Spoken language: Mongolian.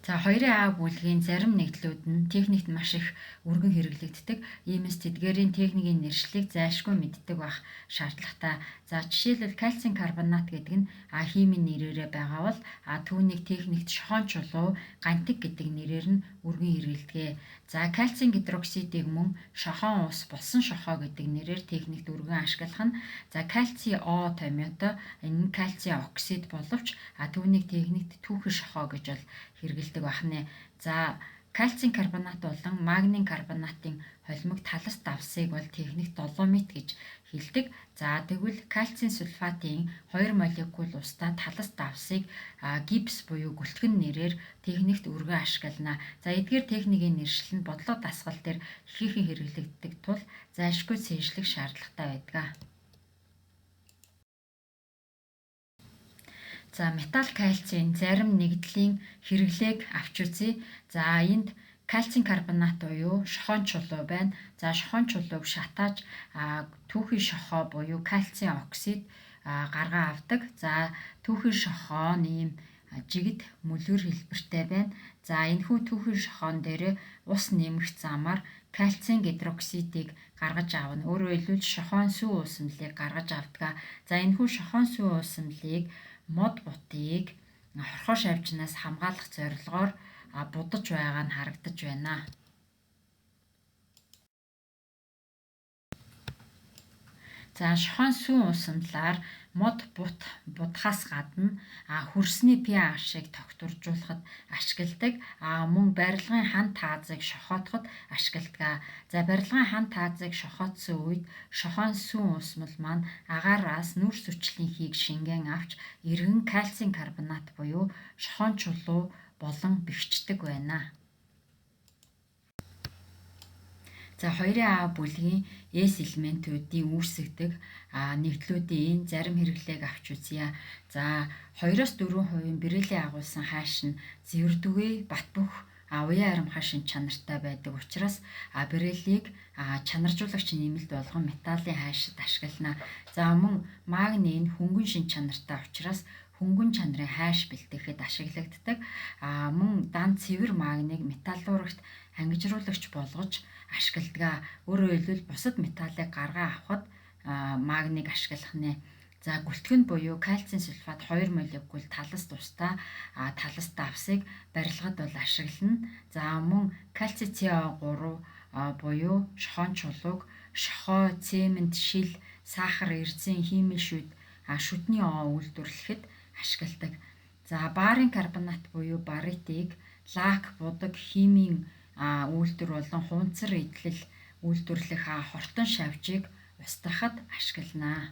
За 2А бүлгийн зарим нэгдлүүд нь техникт маш их өргөн хэрэглэгддэг. Иймээс тэдгээрийн техникийн нэршлийг зайлшгүй мэддэг байх шаардлагатай. За жишээлбэл кальцийн карбонат гэдэг нь химийн нэрээрээ байгаа бол түүнийг техникт шохон чулуу, гантик гэдэг нэрээр нь өргөн хэрэглэдэг. За кальцийн гидроксидыг мөн шохон ус, болсон шохоо гэдэг нэрээр техникт өргөн ашиглах нь. За кальци О томьёотой энэ нь кальцийн оксид боловч түүнийг техникт түүхэн шохоо гэж бол хэрэглэдэг байна. За кальцийн карбонат болон магний карбонатын холимог талас давсыг бол техникт доломит гэж хэлдэг. За тэгвэл кальцийн сульфатын 2 молекул устай талас давсыг гипс буюу гүлтгэн нэрээр техникт өргөн ашиглана. За эдгээр техникийн нэршил нь бодлого дасгал дээр ихээхэн хэрэглэгддэг тул зайлшгүй цээжлэх шаардлагатай байдаг. За металл кальцийн зарим нэгдлийн хэрэглээг авч үзье. За энд кальцийн карбонат буюу шохон чулуу байна. За шохон чулууг шатааж түүхий шохоо буюу кальцийн оксид гаргаа авдаг. За түүхий шохоо нь ийм жигд мөлгөр хэлбэртэй байна. За энэхүү түүхий шохоон дээр ус нэмэх замаар кальцийн гидроксидыг гаргаж авна. Өөрөөр хэлбэл шохоон сүү уусмалыг гаргаж авдаг. За энэхүү шохоон сүү уусмалыг мод бутыг хорхоо шавжнаас хамгаалах зорилгоор будаж байгаа нь харагдаж байна. За шохон сүүн уусамлаар мод бут будахаас гадна хөрсний pH-ыг тогтворжуулахад ашигладаг. Мөн барилгын хан таазыг шохоотоход ашигладаг. За барилгын хан таазыг шохоотсон үед шохон сүүн уусмал маань агаараас нүүрс хүчлийн хийг шингэн авч эргэн кальцийн карбонат буюу шохон чулуу болон бэхждэг байна. За 2А бүлгийн S элементүүдийн үүсгэдэг нэгдлүүдийн зарим хэрэглээг авч үзье. За 2-4% берилийн агуулсан хайш нь зэвэрдүгэ бат бөх уян аримхай шинж чанартай байдаг учраас бериллийг чанаржуулагч нэмэлт болгон металлын хайшид ашиглана. За мөн магний нь хөнгөн шинж чанартай учраас хөнгөн чанарын хайш бэлтгэхэд ашиглагддаг. Мөн дан цэвэр магнийг металлургт ангижруулагч болгож ашигладаг. Өөрөөр хэлбэл бусад металлыг гаргаа авахад магнийг ашиглах нэ. За гүлтгэн буюу кальцийн сульфат 2 молекул талас тустай талас давсыг барилгад бол ашиглана. За мөн кальци CO3 буюу шохон чулууг шохоо, цемент, шил, сахар, эрзэн, хиймэл шүд, шүдний оо үйлдвэрлэхэд ашигладаг. За барийн карбонат буюу баритыг лак, будаг, химийн үйлдвэр болон хунцар эдлэл үйлдвэрлэх хортон шавжийг устгахад ашиглана.